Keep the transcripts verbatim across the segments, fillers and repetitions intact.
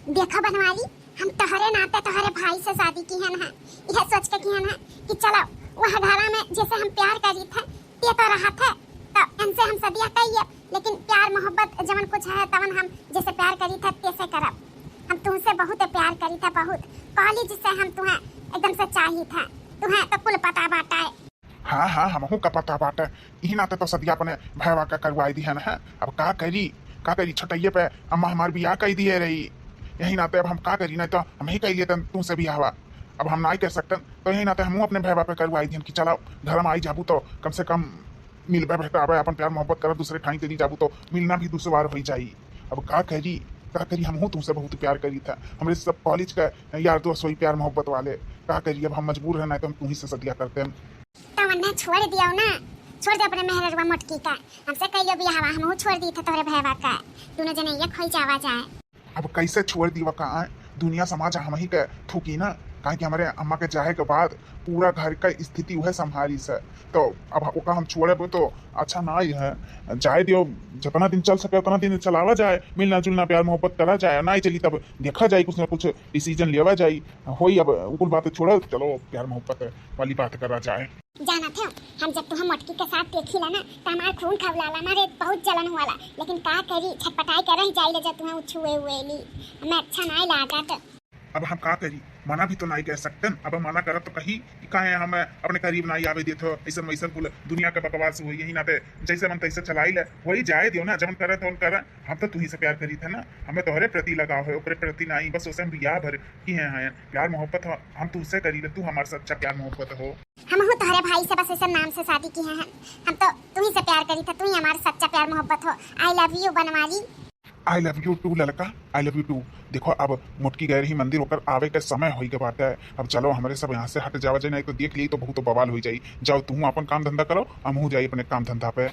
देखो बनवारी, हम तोहरे नाते तोहरे भाई से शादी किहन है, यह सोच के किहन है कि चलो वह घरा में जैसे हम प्यार करी थे, ते तो रहा थे, तो इनसे हम सदिया कहिए, लेकिन प्यार मोहब्बत जवन कुछ है तवन हम जैसे प्यार करी थे तैसे करब। हम तुमसे बहुत प्यार करी थे, बहुत। कॉलेज से हम तुम्हें एकदम से चाही थे, तुम्हें तो कुल पता बाटा है। हाँ, हाँ, हमहू का पता बाटे। इही नाते तो सदिया अपने भैवा का करवाई दिहन है। अब का करी, का करी, छोटइये पे अम्मा हमार बियाह कई दिए रही। यही नाते अब हम का करी, नहीं तो हम ही कई लेतन तुमसे बियाहवा। अब हम नाई कर सकतन, तो यही नाते हमहू अपने भैवा पे करवाई दिहन कि चलाओ, घर में आई जाबू तो कम से कम मिलबे भेटाबे, अपन प्यार मोहब्बत करब, दूसरे ठाई चली जाबू तो मिलना भी दुश्वार होई जाई। अब का करी, का करी, हमहू तुमसे बहुत प्यार करी था। हमरे सब कॉलेज का यार दोस्त होई प्यार मोहब्बत वाले। का करी, अब हम मजबूर है, नहीं तो हम तुही से सदिया करते हैं। तो वन्ने छोड़ दियो ना, छोड़ दे अपने मेहररुआ मोटकी का। हमसे कहियो बियाहवा, हमहू छोड़ दी थे तोहरे भैवा का, दोनों जने एक होई जावा जाए। अब कैसे छोड़ दीवा का आए? दुनिया समाज हमही के थूकी ना, काहे कि हमरे अम्मा के जाए के बाद पूरा घर का स्थिति उहे संभारी से। तो अब ओका हम छोड़ब तो अच्छा ना ही है। जाए दियो, जितना दिन चल सके उतना दिन चलावा जाए, मिलना जुलना प्यार मोहब्बत करा जाए, ना ही चली तब देखा जाए, कुछ ना कुछ डिसीजन लेवा जाए। होई अब उ कुल बात छोड़ो, चलो प्यार मोहब्बत वाली बात करा जाए। जानत हो, हम जब तुहा मोटकी के साथ देखी ला ना, त हमार खून खौलाला, हमारे बहुत जलन हुआला, लेकिन का करी, छटपटाई के रह जाइले जब तुहा उ छुए हुए ली, हमें अच्छा नाई लागत। अब हम का करी, मना भी तो नाई कर सकतन। अब मना करब तो कही कि काहे हम अपने करीब नाई आवे देत हो, ऐसन वैसन कुल दुनिया के बकवास हुई। यही नाते जैसे मन तैसे चलाई ले, वही जाए दियो ना, जवन करे तवन करे। हम तो तुही से प्यार करी थे ना, हमें तोहरे प्रति लगाव है, ओकरे प्रति नाई, बस ओसे हम बियाह भर की हैं, हैं। प्यार मोहब्बत हो, हम तुझसे करी ले, तू हमार सच्चा प्यार मोहब्बत हो। हमहू तोहरे भाई से बस ऐसे नाम से शादी किहे हैं। हम तो तुही से प्यार करी था, तू ही हमार सच्चा प्यार मोहब्बत हो। I love you बनवारी। I love you too ललका, I love you too। देखो अब मोटकी गए रही मंदिर, ओकर आवे के समय होई के बाटे। अब चलो हमरे सब यहाँ से हट जावा जाए, नहीं तो देख ली तो बहुत बवाल होई जाई। जाओ तुहू अपन काम धंधा करो, हमहू जाई अपने काम धंधा पे।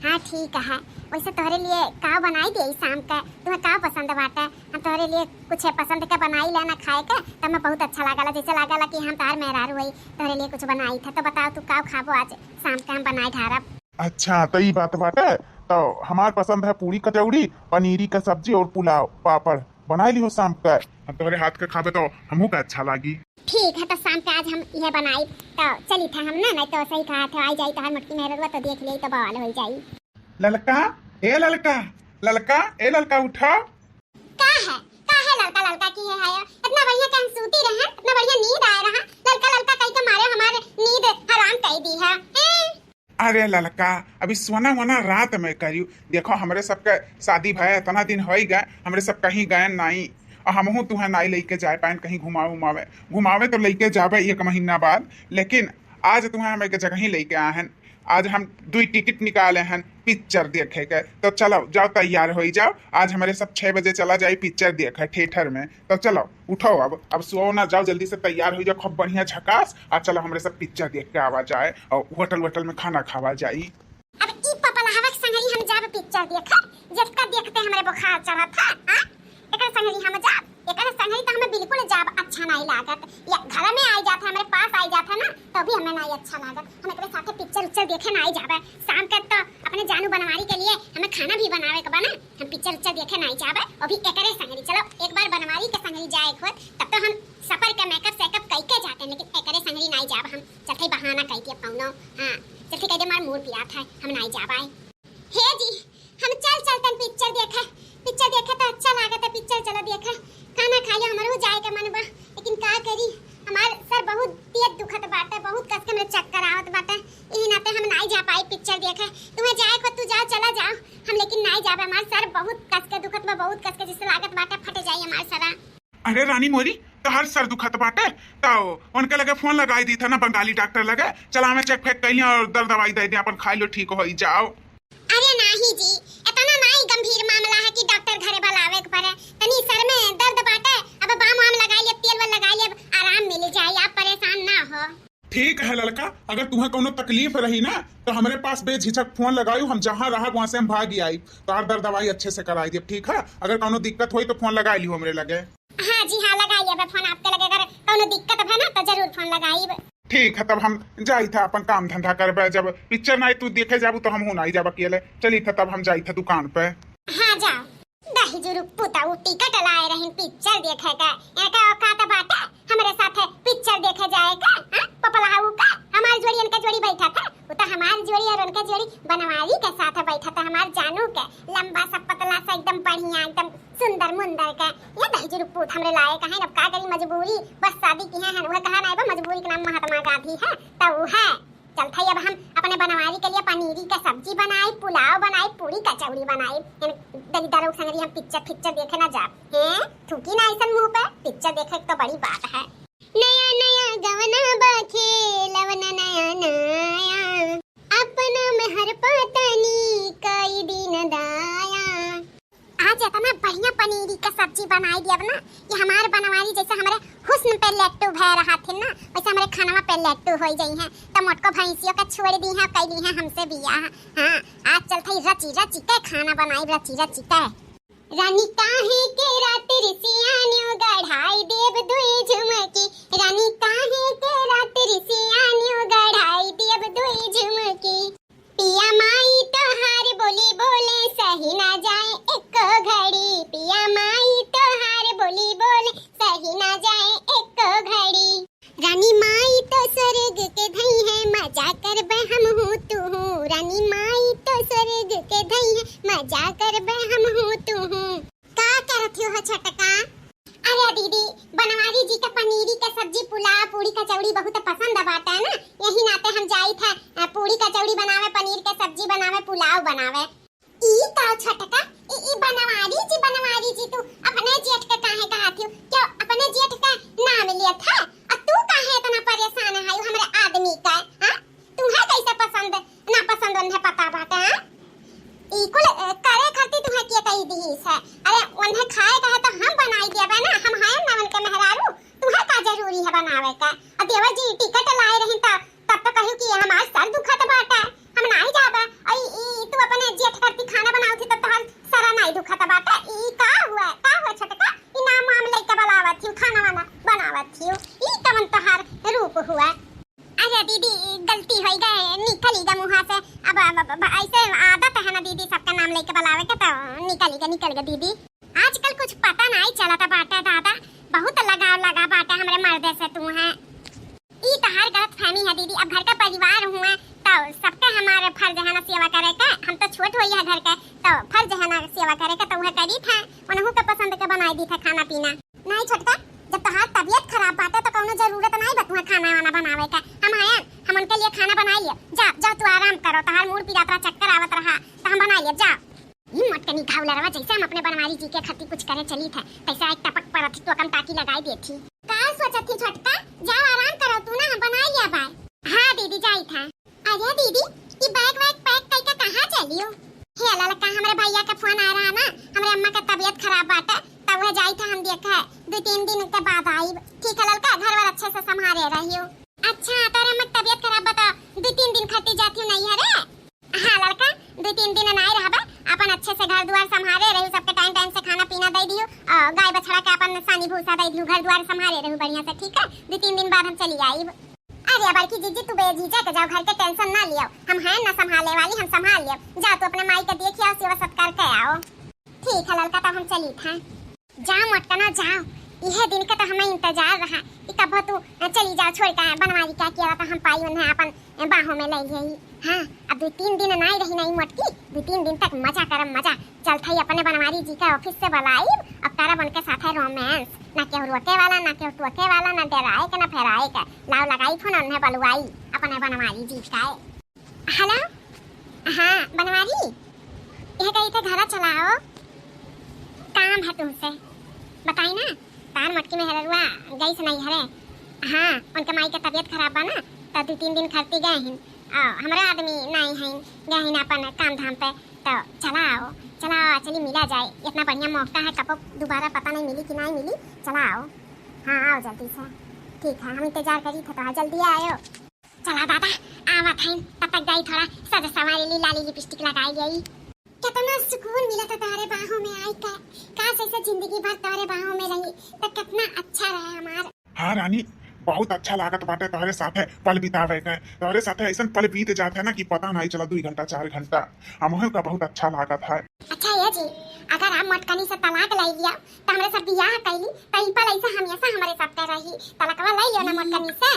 हाँ ठीक है, वैसे तोहरे लिए का बनाई दे शाम का, तुम्हें का पसंद बाटे? हम तोहरे लिए कुछ पसंद का बनाई लेना खाए का, तो हमें बहुत अच्छा लागला, जैसे लागला कि हम तार मेहरारू हई, तोहरे लिए कुछ बनाई था। तो बताओ तू का खाबो आज शाम का हम बनाए ढारब। अच्छा तो ई बात बाटे, तो हमार पसंद है पूरी कचौड़ी, पनीरी का सब्जी और पुलाव पापड़ बनाई लिहो शाम का। हम तोहरे हाथ के खाबे तो हमहू का अच्छा लागी। ठीक है, तो शाम का आज हम यह बनाई, तो चली था हम ना, नहीं तो सही कहा था, आई जाई तोहर मोटकी मेहररुआ तो देख ले तो बवाल हो जाई। ललका, ए ललका, ललका, ए ललका उठा। का है, का है ललका ललका की है, है? इतना बढ़िया के हम सूती रहे, इतना बढ़िया नींद आए रहा, ललका ललका कह के मारे हमारे नींद हराम कर दी है, हैं? अरे ललका, अभी सोना वोना रात में करियो। देखो हमरे सबके शादी भय इतना दिन हो ही गए, हमरे सब कहीं गए नहीं, और हमहू तुहें नाई लेके जाए पाएन कहीं घुमावे उमावे। घुमावे तो लेके जाबे एक महीना बाद, लेकिन आज तुहें हम एक जगह ही लेके आए हैं। आज हम दुई टिकट निकाले हैं पिक्चर देखे के, तो चलो जाओ तैयार हो जाओ, आज हमरे सब छह बजे चला जाए पिक्चर देखे थिएटर में। तो चलो उठो अब, अब सोओ ना, जाओ जल्दी से तैयार हो जाओ, खूब बढ़िया झकास, आ चलो हमरे सब पिक्चर देख के आवा जाए और होटल वोटल में खाना खावा जाई। अब ई पपलहवा के संगरी हम जाब पिक्चर देखे, जेतका देखते हमरे बुखार चढ़त है, हाँ? एकर संगरी हम जाब, एकर संगरी तो हमें बिल्कुल जाब अच्छा नहीं लागत। या घर में आई जात है, हमरे पास आई जात है ना, तो भी हमें नहीं अच्छा लागत। हम एकरे साथे पिक्चर उच्चर देखे नहीं जाबे। शाम के तो अपने जानू बनवारी के लिए हमें खाना भी बनावे के बा ना, हम पिक्चर उच्चर देखे नहीं जाबे, वो भी एकरे संगरी। चलो एक बार बनवारी के संगरी जाए एक होत, तब तो हम सफर के मेकअप सेकअप कई के जाते, लेकिन एकरे संगरी नहीं जाब हम। चलते बहाना कह दिया कौनो, हाँ, चलते कह दे हमार मूड पिरात है, हम नहीं जाबे। हे जी, हम चल चलतन पिक्चर देखे, पिक्चर देखे तो अच्छा लागत है, पिक्चर चलो देखे। खाना खा लियो, हमरो जाए के मन बा, लेकिन का करी, हमार सर बहुत तेज दुखत बाटे, बहुत कस के मेरे चक्कर आवत बाटे, यही नाते हम नाई जा पाई पिक्चर देखे। तुम्हें जाए को तू जाओ, चला जाओ, हम लेकिन नाई जाबे, हमार सर बहुत कस के दुखत बा, बहुत कस के जैसे लागत बाटे फट जाई हमार सरा। अरे रानी मोरी, तोहर सर दुखत बाटे, तो उनके लगे फोन लगाई दी था ना बंगाली डॉक्टर लगे, चला हमें चेक फेक कैली और दर्द दवाई दे दे, अपन खाई लो ठीक हो जाओ। अरे नाही जी, इतना नाही गंभीर मामला है कि डॉक्टर घरे बुलावे के पड़े। तनी सर में दर्द बाटे, अब बाम वाम लगा ले, तेल वेल लगा ले, अब आराम मिल जाए, आप परेशान ना हो। ठीक है ललका, अगर तुम्हें कोनो तकलीफ रही ना तो हमरे पास बेझिझक फोन लगायू, हम जहाँ रहब वहाँ से हम भाग आई, तोहार दर्द दवाई अच्छे से कराई देब, ठीक है? अगर कोनो दिक्कत होई तो फोन लगाई लियो हमरे लगे। हाँ जी हाँ, लगाई लेबे फोन आपके लगे, अगर कोनो दिक्कत भे ना तो जरूर फोन लगाई। ठीक है, तब हम जाई था अपन काम धंधा करबे, जब पिक्चर नाई तू देखे जाबू तो हमहू नाई जाब अकेले। चली था तब हम जाई था दुकान पे। हाँ जाओ। दही जुरुक पुता, उ टिकट लाए रहिन पिक्चर देखे का। इनका औकात बाटे हमरे साथे पिक्चर देखे जाए का? हाँ? पपलाऊ का? हमार जोड़ी इनका जोड़ी बैठा था। उ तो हमार जोड़ी और उनका जोड़ी बनवारी के साथ बैठा था, हमार जानू के। लंबा सा, पतला सा, एकदम बढ़िया, एकदम सुंदर मुंदर के। ये दही जुरुक पूत हमरे लाए का है, अब का करी, मजबूरी, बस शादी किहे हैं, वह कहा नहीं बा, मजबूरी के नाम महात्मा गांधी है, तो वो है। चलत हई, अब हम अपने बनवारी के लिए पनीरी का सब्जी बनाई, पुलाव बनाई, पूरी कचौड़ी बनाई। इन दलिद्दर लोग संगरी हम पिक्चर फिक्चर देखे ना जा। हैं? थूकी ना ऐसन मुंह पे, पिक्चर देखे तो बड़ी बात है। नया नया गवना बा खेलवना नया नया, अपना में हर पतनी कई दिन दाया। आज इतना बढ़िया पनीरी का सब्जी बनाई दिया ना, ये हमार बनवारी जैसे हमरे हुस्न पे लट्टू भय रहा थे ना, वैसे हमरे खानवा पे लट्टू होई जाई हैं। तो मोटको भैंसियों का छोड़ दी हैं, कई दी हैं हमसे बियाह। हाँ, आज चलत हई रची रची के खाना बनाई, रची रची के। रानी काहे के रात रिसियानियो गढ़ाई देब दुई झुमकी, रानी काहे के रात रिसियानियो गढ़ाई देब दुई झुमकी। पिया माई तोहार बोली बोले सही ना जाए एको घड़ी, पिया माई तोहार बोली बोले सही ना जाए एको घड़ी। रानी माई तो स्वर्ग के धई है, मजा करबे हम हूँ तू हूँ, रानी माई तो स्वर्ग के धई है, मजा करबे हम हूँ तू हूँ। का करत हो छोटका? अरे दीदी, बनवारी जी का पनीरी का सब्जी, पुलाव, पूरी कचौड़ी बहुत पसंद बाटे ना, यही नाते हम जाई थे, अ, पूरी कचौड़ी बनावे, पनीर के सब्जी बनावे, पुलाव बनावे। ई का छोटका, ई, ई बनवारी जी, बनवारी जी, तू अपने जेठ के काहे कहत हो? क्यों अपने जेठ का नाम लियत है? और तू काहे इतना परेशान है हमरे आदमी का, हाँ? तुम्हें कैसे पसंद, नापसंद उन्हें पता बाटे, हाँ? ई कुल, अ, करे खातिर तुम्हें के कही दिहिस है? अरे, उन्हें खाए का है तो हम बनाई देबे ना, हम हैं ना उनके मेहरारू, तुम्हें का जरूरी है बनावे का? और देवर जी टिकट लाए रही तो तब तो कही कि हमार सर दुखत बाटे, हम नाई जाबे। और ई, ई तू अपने जेठ करती खाना बनावत ही तब तोहार सरा नाई दुखत बाटे। ई का हुआ, का हुआ छोटका? ई नाम वाम लेके बुलावत ही, खाना वाना बनावत ही, ई कवन तोहार रूप हुआ? अरे दीदी, गलती होइ गए, निकल ही गए मुँहा से। अब, अब, अब, अब ऐसे आदत है ना दीदी, सबका नाम लेके बुलावे के, तो निकल ही गए, निकल गए दीदी। आजकल कुछ पता नहीं चलत बाटे दादा, बहुत लगाव लगा बाटे हमरे मर्दे से तू है। ई तोहार गलत फहमी है दीदी, अब घर का परिवार हुए, तो सबका हमारे फर्ज है ना सेवा करे का। हम तो छोट होई है घर के, तो फर्ज है ना सेवा करे का, तो वह करी था, उन्हों के पसंद के बनाई दी था खाना पीना। नहीं छोटका, जब तोहार तबीयत खराब बाटे तो कौनो जरूरत नहीं बा तुहे खाना वाना बनावे का। हम हैं, हम उनके लिए खाना बनाई लिए। जा, जा तू आराम करो, तोहार मूड़ पिरात रहा, चक्कर आवत रहा, तो हम बनाई लिए, जा। ई मोटकनी घाव लरवा जैसे हम अपने बनवारी जी के खातिर कुछ करे चली थे, तैसे एक टपक परत ही तो कम टाकी लगाई देत ही। का सोचत ही छोटका, जाओ आराम करो तू ना, हम बनाई लिया बाय। हाँ दीदी, जाई था। अरे दीदी, ई बैग वैग पैक कइके कहाँ चलियो? हे ललका, हमरे भैया के फोन आए रहा ना, हमरे अम्मा के तबीयत खराब बाटे, तब वह जाई था, हम देखे दो तीन दिन के बाद आई। ठीक है ललका, घर वर अच्छे से संभारे रहियो। अच्छा, तोरे अम्मा के तबीयत खराब बा तो दो तीन दिन खातिर जाती हूँ नहीं है रे। हाँ ललका, दो तीन दिन नहीं रहबा, अपन अच्छे से घर दुआर संभारे रहियो, सबके टाइम टाइम से खाना पीना दे दियो और गाय बछड़ा के अपन सानी भूसा दे दियो, घर दुआर संभारे रहियो बढ़िया से, ठीक है? दो तीन दिन बाद हम चली आई। अरे बड़की जीजी, तू बेझिझक जाओ, घर के टेंशन ना लियो, हम हैं ना संभाले वाली, हम संभाल लियो। जा तू अपने माई के देखियो, सेवा सत्कार के आओ। ठीक है ललका, तब हम चली था। जाओ मोटकना जाओ, इहे दिन का तो हमें इंतजार रहा कि कब तू चली जाओ छोड़ के बनवारी का किया तो हम पाई उन्हें अपन बाहों में ले गई। हाँ, अब दो तीन दिन नहीं रही नहीं मोटकी, दो तीन दिन तक मजा करम मजा। चलत हई अपने बनवारी जी का ऑफिस से बुलाई, अब करब उनके साथे रोमांस। ना केहू रोके वाला, ना केहू टोके वाला, ना डराए के, ना फेराए के। लाओ लगाई फोन, उन्हें बलुआई अपने बनवारी जी का। हेलो, हाँ बनवारी, यह कही थे घरा चलाओ, काम है तुमसे। बताई ना, तार मोटकी मेहररुआ गई से नहीं हरे। हाँ, उनके माई के तबीयत खराब बा ना, तो दो तीन दिन खरती गए हैं। आ, हमारे आदमी नहीं हैं, गए हैं अपन काम धाम पे। तो चला आओ, चला आओ, चली मिला जाए, इतना बढ़िया मौका है, कब दोबारा पता नहीं मिली कि नहीं मिली। चला आओ, हाँ आओ जल्दी से। ठीक है, हम इंतजार करी थे, तो हाँ, जल्दी आयो। चला दादा, आवत हैं, तब तक जाई थोड़ा सज संवारी ली, लाली लिपस्टिक लगाई ली। कितना सुकून मिला था तोहरे बाहों में आई के, काश ऐसे जिंदगी भर तोहरे बाहों में रही तो कितना अच्छा रहे हमार। हाँ रानी, बहुत अच्छा लागत बाटे तोहरे साथे पल बितावे के। तोहरे साथे ऐसन पल बीत जात है ना कि पता नहीं चला, दुई घंटा चार घंटा हमहू का बहुत अच्छा लागत है। अच्छा ये जी, अगर आप मोटकनी से तलाक लइ लिया, त हमरे सब बियाह कइली, त ई पल ऐसे हमेशा हमरे सब के रही। तलकवा लइ लियो ना मोटकनी से।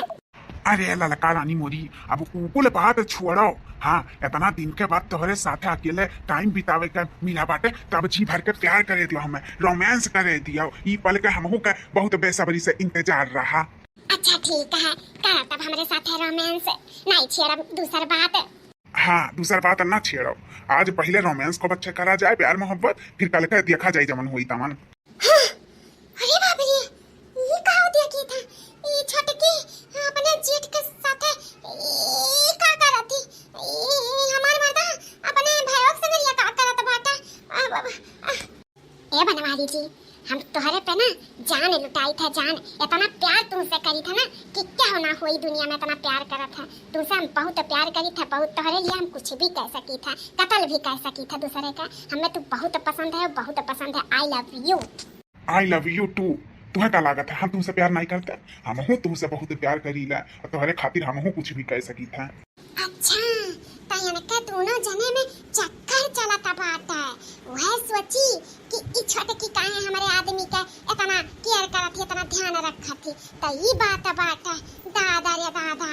अरे ललका रानी मोरी, अब उ कुल बात छोड़ो। हाँ, इतना दिन के बाद तोहरे साथे अकेले टाइम बितावे के मिला बाटे, तब जी भर के प्यार करे दियो, हमें रोमांस करे दियो। ई पल के हमहू के बहुत बेसब्री से इंतजार रहा। अच्छा ठीक है, करा तब हमरे साथे रोमांस, नहीं छेड़ब दूसर बात। हाँ, दूसर बात ना छेड़ो। आज पहिले रोमांस को बच्चे करा जाए, प्यार मोहब्बत, फिर कल के देखा जाए जमन होई तमन। हाँ, अरे बाप रे, ये का हो दिया की था? ये छोटकी अपने जेठ के साथे ये का करत थी? ये हमार मर्दा अपने भैया के संगे ये का करत बाटे? अब, अब, आ, ए बनवारी जी, हम तोहरे पे ना जान लुटाई था जान। इतना प्यार तुमसे करी था ना कि क्या होना हुई दुनिया में इतना प्यार करत है तुमसे। हम बहुत प्यार करी था बहुत, तोहरे लिए हम कुछ भी कह सकी था, कत्ल भी कह सकी था दूसरे का। हमें तू बहुत पसंद है, बहुत पसंद है। I love you। I love you too। तुहे का लागत है हम तुमसे प्यार नहीं करते? हमहू तुमसे बहुत प्यार करीला और तोहरे खातिर हमहू कुछ भी कह सकी था। अच्छा, त इनके दोनों जने में चक्कर चलत बाटे। वह सोची कि ई छोटकी काहे हमरे आदमी के इतना केयर करत ही, इतना ध्यान रखत ही। त ई बात बाटे, दादा रे दादा,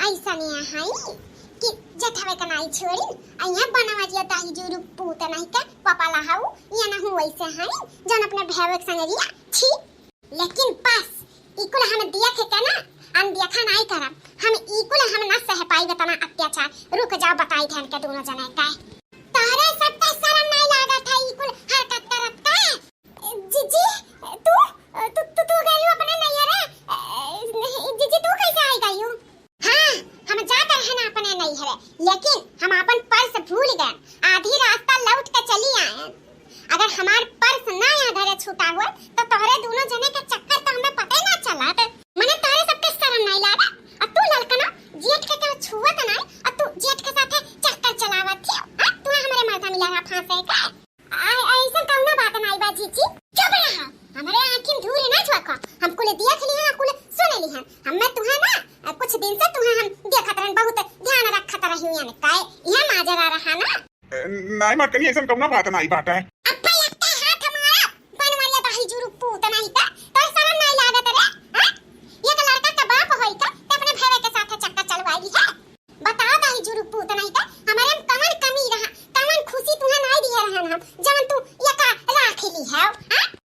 ऐसन यहाँ है कि जेठवे के नाई छोड़ी, आ यहाँ बनवरिया दाई जुरु पूत नहीं के पापा लहाऊ, ये ना हूँ वैसे है, जौन अपने भैया के संग रिया, छी। लेकिन बस, ई कुल हम देख के ना अनदेखा नाई करब। हम ई कुल हम ना सह पाइब इतना अत्याचार। रुक जाओ, बताई थे इनके दोनों जने का। तोहरे सब का शर्म नाई लागत है ई कुल हरकत करत का? जीजी, तू, तू, तू, तू गई अपने नैहरे? जीजी, तू कैसे आई गई? हाँ, हम जात रहे ना अपने नैहरे, लेकिन हम अपन पर्स भूल गए। आधी रास्ता लौट के चली आए। अगर हमार पर्स ना यहाँ धरे छूटा हुआ, तो तोहरे दोनों जने के चक्कर तो हमें पता ही ना चलत। मने तोहरे सबके शर्म नहीं लागत? और तू ललकना, जेठ के केहू छुअत नहीं, और तू जेठ के साथे चक्कर चलावत थी। हाँ, तू हमारे मर्दा मिला रहा फांसे का? आ, ऐसन कौनो बात नहीं बा जीजी। चुप रहा, हमारे आँखी में धूल ना झोंको। हम कुल देख ली हैं, कुल सुन ली हैं। हमें तुहे ना, कुछ दिन से तुहे हम देखत रहन, बहुत ध्यान रखत रही हूँ, यानी काहे यह माजरा रहा ना। ए, नाई माँ, कहीं ऐसन कौनो बात नाई बाटे। अब्बा लगता है हाथ हमारा, बनवारिया दाही जुरु पूत नहीं का, तोर शर्म नहीं लागत रे, हाँ? एक लड़का का बाप होई का, ते अपने भैया के साथ चक्कर चलवाई है। बताओ दाही जुरु पूत नहीं का, हमारे में कवन कमी रहा, कवन खुशी तुहे नहीं दिए रहन हम, जवन तू यका राख ली है, हाँ?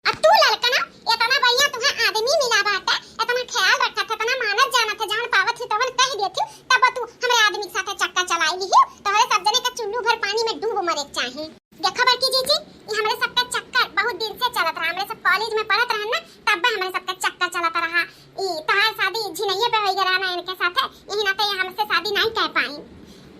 अब तू ललकना, इतना बढ़िया तुहे आदमी मिला बाटे, इतना ख्याल रखत है, इतना मानत जानत है, जवन पावत ही तवन कह देती, तब तू हमरे आदमी के साथ चक्कर चलाई ली, तोहरे सब जने का चुल्लू भर पानी में डूब मरे के चाही। देखा बड़की जीजी, ये हमरे सबका चक्कर बहुत दिन से चलत रहा, हमरे सब कॉलेज में पढ़त रहन ना, तब हमरे सबका चक्कर चलत रहा। ई तोहार शादी झिनैये पे होई गया ना इनके साथे, यही नाते ये हमसे शादी नहीं कर पाई।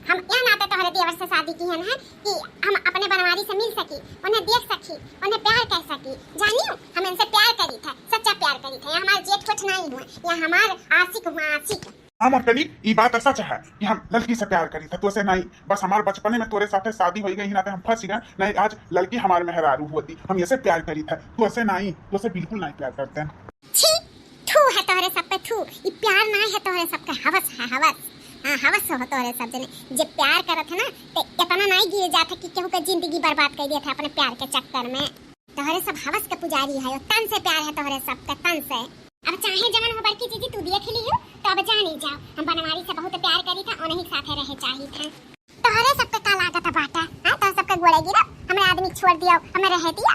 हम यह नाते तोहरे देवर से शादी की है कि हम अपने बनवारी से मिल सकी, उन्हें देख सकी, उन्हें प्यार कर सकी। जानियो, हम इनसे प्यार करी थे, सच्चा प्यार करी थे। ये हमारे जेठ कुछ नहीं हुए, ये हमारे आशिक हुआ, आशिक। हाँ मोटकनी, ई बात सच है कि हम लड़की से प्यार करी थे, तोसे नहीं। बस हमार बचपने में तोरे साथे शादी होई गई, नाते हम फंस गए। नहीं, आज लड़की हमार मेहरारू होती, हम ऐसे प्यार करी थे, तोसे नहीं, तोसे बिल्कुल नहीं प्यार करते। छी, थू है तोहरे सब पे, थू। ई प्यार ना है तोहरे सब के, हवस है, हवस। हाँ, हवस हो तोहरे सब जने। जे प्यार करत है ना, ते इतना नहीं गिर जात है कि केहू के जिंदगी बर्बाद कर दिया था अपने प्यार के चक्कर में। तोहरे सब हवस के पुजारी है, तन से प्यार है तोहरे सब के, तन से। अब चाहे जवन हो बड़की जीजी, तू देख लियो, तो अब जानी जाओ, हम बनवारी से बहुत प्यार करी था, उन्हीं के साथे रहे चाही था। तोहरे सबके का लागत बाटे, हाँ? तोहरे सबके गोड़े गिरब, हमरे आदमी छोड़ दियो, हमें रहे दिया?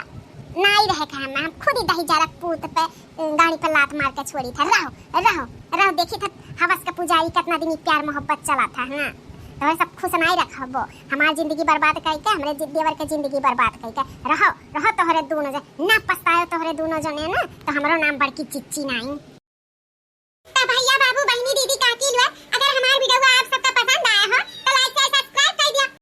नाई रहे के हम, हम खुद ही दही जरत पूत पे, अ, गाड़ी पे लात मार के छोड़ी था। रहो, रहो, रहो, देखी था हवस के पुजारी कितना दिन ई प्यार मोहब्बत चला था, हाँ? तोहरे सब खुश नाई रखबो, हमार जिंदगी बर्बाद करके, हमरे जि-, देवर के जिंदगी बर्बाद करके। रहो, रहो तोहरे दोनों जन, ना पछतायो तोहरे दोनों जने ना, तो हमरो नाम बड़की चिच्ची नाई।